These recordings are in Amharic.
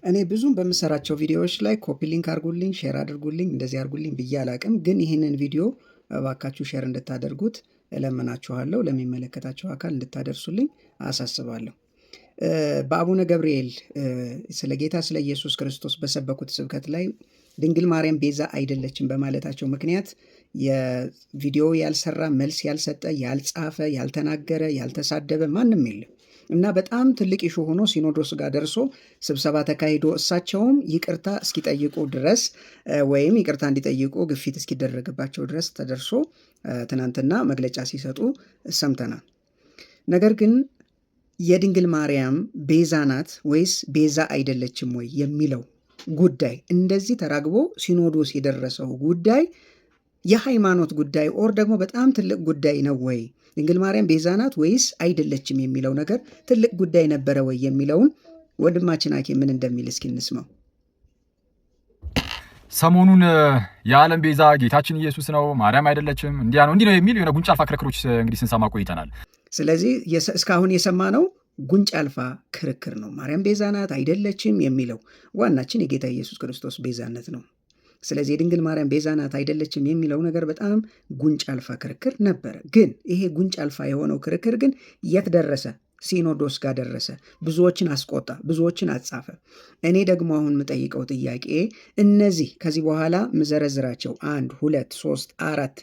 እኔ ብዙም በምሰራቸው ቪዲዮዎች ላይ copy link አድርጉልኝ፣ share አድርጉልኝ፣ እንደዚህ አድርጉልኝ ብዬ አላቅም። ግን ይህንን ቪዲዮ እባካችሁ share እንድታደርጉት እለምናችኋለሁ። ለሚመለከታቸው አካል እንድታደርሱልኝ አሳስባለሁ። በአቡነ ገብርኤል ስለ ጌታ ስለ ኢየሱስ ክርስቶስ በሰበኩት ስብከት ላይ ድንግል ማርያም ቤዛ አይደለችም በማለታቸው ምክንያት የቪዲዮ ያልሰራ፣ መልስ ያልሰጠ፣ ያልጻፈ፣ ያልተናገረ፣ ያልተሳደበ ማንም የለም እና በጣም ትልቅ issue ሆኖ ሲኖዶስ ጋር ደርሶ ስብሰባ ተካሂዶ እሳቸውም ይቅርታ እስኪጠይቁ ድረስ ወይም ይቅርታ እንዲጠይቁ ግፊት እስኪደረግባቸው ድረስ ተደርሶ ትናንትና መግለጫ ሲሰጡ ሰምተናል። ነገር ግን የድንግል ማርያም ቤዛ ናት ወይስ ቤዛ አይደለችም ወይ የሚለው ጉዳይ እንደዚህ ተራግቦ ሲኖዶስ የደረሰው ጉዳይ የሃይማኖት ጉዳይ or ደግሞ በጣም ትልቅ ጉዳይ ነው ወይ? ድንግል ማርያም ቤዛ ናት ወይስ አይደለችም የሚለው ነገር ትልቅ ጉዳይ ነበረ ወይ የሚለውን ወንድማችን አኬ ምን እንደሚል እስኪ እንስማው። ሰሞኑን የዓለም ቤዛ ጌታችን ኢየሱስ ነው፣ ማርያም አይደለችም፣ እንዲያ ነው እንዲህ ነው የሚል የሆነ ጉንጭ አልፋ ክርክሮች እንግዲህ ስንሰማ ቆይተናል። ስለዚህ እስካሁን የሰማነው ጉንጭ አልፋ ክርክር ነው። ማርያም ቤዛ ናት አይደለችም የሚለው ዋናችን የጌታ ኢየሱስ ክርስቶስ ቤዛነት ነው። ስለዚህ የድንግል ማርያም ቤዛ ናት አይደለችም የሚለው ነገር በጣም ጉንጭ አልፋ ክርክር ነበረ። ግን ይሄ ጉንጭ አልፋ የሆነው ክርክር ግን የት ደረሰ? ሲኖዶስ ጋር ደረሰ። ብዙዎችን አስቆጣ፣ ብዙዎችን አጻፈ። እኔ ደግሞ አሁን የምጠይቀው ጥያቄ እነዚህ ከዚህ በኋላ ምዘረዝራቸው 1 2 3 4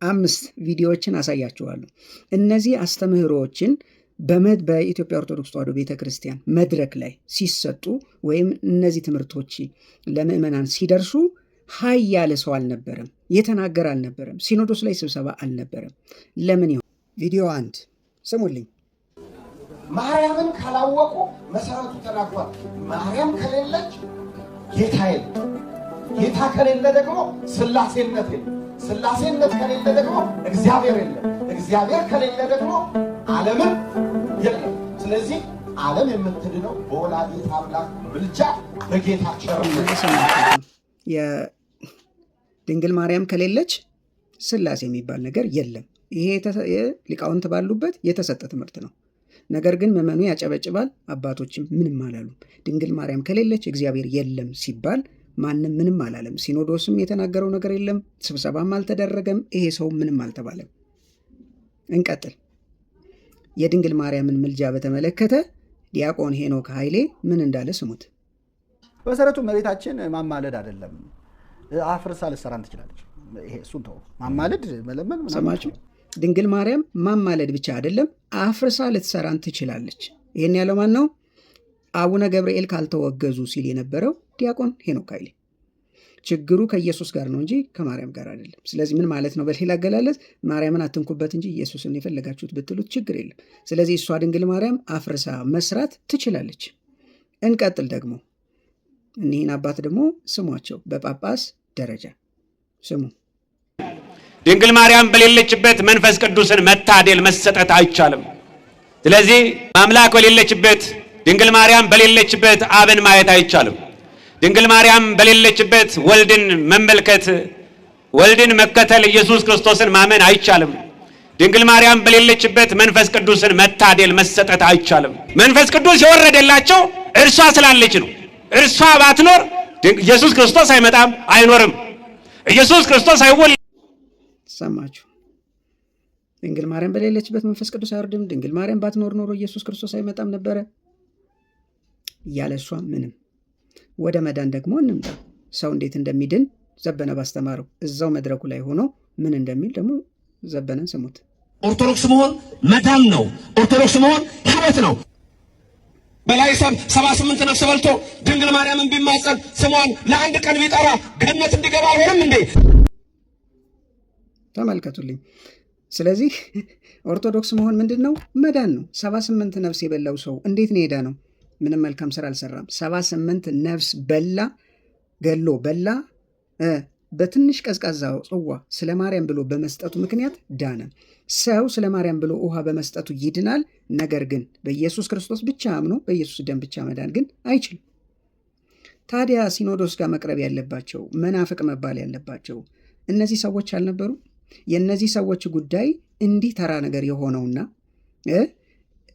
5 ቪዲዮዎችን አሳያችኋለሁ። እነዚህ አስተምህሮዎችን በኢትዮጵያ ኦርቶዶክስ ተዋሕዶ ቤተክርስቲያን መድረክ ላይ ሲሰጡ ወይም እነዚህ ትምህርቶች ለምዕመናን ሲደርሱ ሀይ ያለ ሰው አልነበረም፣ የተናገረ አልነበረም፣ ሲኖዶስ ላይ ስብሰባ አልነበረም። ለምን ይሆን? ቪዲዮ 1 ስሙልኝ። ማርያምን ካላወቁ መሰረቱ ተናግቷል። ማርያም ከሌለች ጌታ የለም። ጌታ ከሌለ ደግሞ ስላሴነት የለም። ስላሴነት ከሌለ ደግሞ እግዚአብሔር የለም። እግዚአብሔር ከሌለ ደግሞ ዓለምም የለም። ስለዚህ ዓለም የምትድነው በወላዲተ አምላክ ምልጃ በጌታ ቸርነት። የድንግል ማርያም ከሌለች ስላሴ የሚባል ነገር የለም። ይሄ ሊቃውንት ባሉበት የተሰጠ ትምህርት ነው። ነገር ግን ምዕመኑ ያጨበጭባል፣ አባቶችም ምንም አላሉም። ድንግል ማርያም ከሌለች እግዚአብሔር የለም ሲባል ማንም ምንም አላለም። ሲኖዶስም የተናገረው ነገር የለም፣ ስብሰባም አልተደረገም። ይሄ ሰው ምንም አልተባለም። እንቀጥል። የድንግል ማርያምን ምልጃ በተመለከተ ዲያቆን ሄኖክ ኃይሌ ምን እንዳለ ስሙት። በመሰረቱ እመቤታችን ማማለድ አይደለም፣ አፍርሳ ልትሰራን ትችላለች። ይሄ እሱን ተው፣ ማማለድ መለመን ምናምን ሰማችሁ? ድንግል ማርያም ማማለድ ብቻ አይደለም፣ አፍርሳ ልትሰራን ትችላለች። ይሄን ያለው ማን ነው? አቡነ ገብርኤል ካልተወገዙ ሲል የነበረው ዲያቆን ሄኖክ ኃይሌ። ችግሩ ከኢየሱስ ጋር ነው እንጂ ከማርያም ጋር አይደለም። ስለዚህ ምን ማለት ነው? በሌላ አገላለጽ ማርያምን አትንኩበት እንጂ ኢየሱስን የፈለጋችሁት ብትሉት ችግር የለም። ስለዚህ እሷ ድንግል ማርያም አፍርሳ መስራት ትችላለች። እንቀጥል ደግሞ እኒህን አባት ደግሞ ስሟቸው፣ በጳጳስ ደረጃ ስሙ። ድንግል ማርያም በሌለችበት መንፈስ ቅዱስን መታደል መሰጠት አይቻልም። ስለዚህ አምላክ በሌለችበት፣ ድንግል ማርያም በሌለችበት አብን ማየት አይቻልም። ድንግል ማርያም በሌለችበት ወልድን መመልከት፣ ወልድን መከተል፣ ኢየሱስ ክርስቶስን ማመን አይቻልም። ድንግል ማርያም በሌለችበት መንፈስ ቅዱስን መታደል መሰጠት አይቻልም። መንፈስ ቅዱስ የወረደላቸው እርሷ ስላለች ነው። እርሷ ባትኖር ኢየሱስ ክርስቶስ አይመጣም፣ አይኖርም። ኢየሱስ ክርስቶስ አይወለድም። ሰማችሁ? ድንግል ማርያም በሌለችበት መንፈስ ቅዱስ አይወርድም። ድንግል ማርያም ባትኖር ኖሮ ኢየሱስ ክርስቶስ አይመጣም ነበረ። ያለ እሷ ምንም። ወደ መዳን ደግሞ እንምጣ። ሰው እንዴት እንደሚድን ዘበነ ባስተማረው እዛው መድረኩ ላይ ሆኖ ምን እንደሚል ደግሞ ዘበነን ስሙት። ኦርቶዶክስ መሆን መዳን ነው። ኦርቶዶክስ መሆን ሕይወት ነው። በላይ 78 ነፍስ በልቶ ድንግል ማርያምን ቢማጸን ስሟን ለአንድ ቀን ቢጠራ ገነት እንዲገባ አይሆንም እንዴ? ተመልከቱልኝ። ስለዚህ ኦርቶዶክስ መሆን ምንድን ነው? መዳን ነው። 78 ነፍስ የበላው ሰው እንዴት ነው የዳነው? ምንም መልካም ስራ አልሰራም። 78 ነፍስ በላ፣ ገሎ በላ። በትንሽ ቀዝቃዛ ጽዋ ስለ ማርያም ብሎ በመስጠቱ ምክንያት ዳነ። ሰው ስለ ማርያም ብሎ ውሃ በመስጠቱ ይድናል። ነገር ግን በኢየሱስ ክርስቶስ ብቻ አምኖ በኢየሱስ ደም ብቻ መዳን ግን አይችልም። ታዲያ ሲኖዶስ ጋር መቅረብ ያለባቸው መናፍቅ መባል ያለባቸው እነዚህ ሰዎች አልነበሩ? የእነዚህ ሰዎች ጉዳይ እንዲህ ተራ ነገር የሆነውና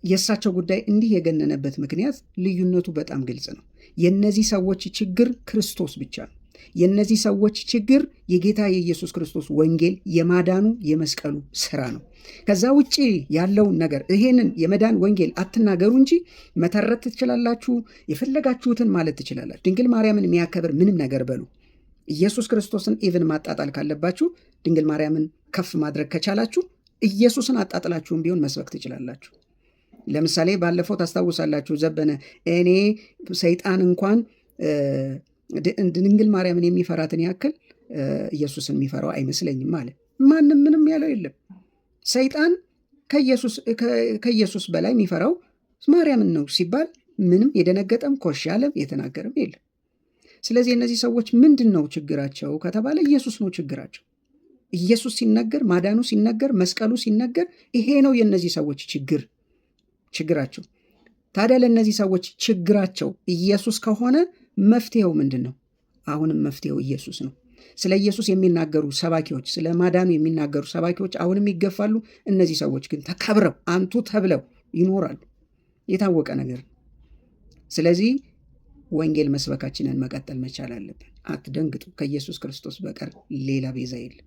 የእሳቸው ጉዳይ እንዲህ የገነነበት ምክንያት ልዩነቱ በጣም ግልጽ ነው። የእነዚህ ሰዎች ችግር ክርስቶስ ብቻ ነው። የእነዚህ ሰዎች ችግር የጌታ የኢየሱስ ክርስቶስ ወንጌል የማዳኑ የመስቀሉ ስራ ነው። ከዛ ውጭ ያለውን ነገር ይሄንን የመዳን ወንጌል አትናገሩ እንጂ መተረት ትችላላችሁ፣ የፈለጋችሁትን ማለት ትችላላችሁ። ድንግል ማርያምን የሚያከብር ምንም ነገር በሉ። ኢየሱስ ክርስቶስን even ማጣጣል ካለባችሁ፣ ድንግል ማርያምን ከፍ ማድረግ ከቻላችሁ፣ ኢየሱስን አጣጥላችሁም ቢሆን መስበክ ትችላላችሁ። ለምሳሌ ባለፈው ታስታውሳላችሁ፣ ዘበነ እኔ ሰይጣን እንኳን ድንግል ማርያምን የሚፈራትን ያክል ኢየሱስን የሚፈራው አይመስለኝም አለ። ማንም ምንም ያለው የለም። ሰይጣን ከኢየሱስ በላይ የሚፈራው ማርያምን ነው ሲባል ምንም የደነገጠም ኮሽ ያለም የተናገረም የለም። ስለዚህ እነዚህ ሰዎች ምንድን ነው ችግራቸው ከተባለ ኢየሱስ ነው ችግራቸው። ኢየሱስ ሲነገር፣ ማዳኑ ሲነገር፣ መስቀሉ ሲነገር ይሄ ነው የእነዚህ ሰዎች ችግራቸው። ታዲያ ለእነዚህ ሰዎች ችግራቸው ኢየሱስ ከሆነ መፍትሄው ምንድን ነው? አሁንም መፍትሄው ኢየሱስ ነው። ስለ ኢየሱስ የሚናገሩ ሰባኪዎች፣ ስለ ማዳኑ የሚናገሩ ሰባኪዎች አሁንም ይገፋሉ። እነዚህ ሰዎች ግን ተከብረው አንቱ ተብለው ይኖራሉ። የታወቀ ነገር ነው። ስለዚህ ወንጌል መስበካችንን መቀጠል መቻል አለብን። አትደንግጡ። ከኢየሱስ ክርስቶስ በቀር ሌላ ቤዛ የለም።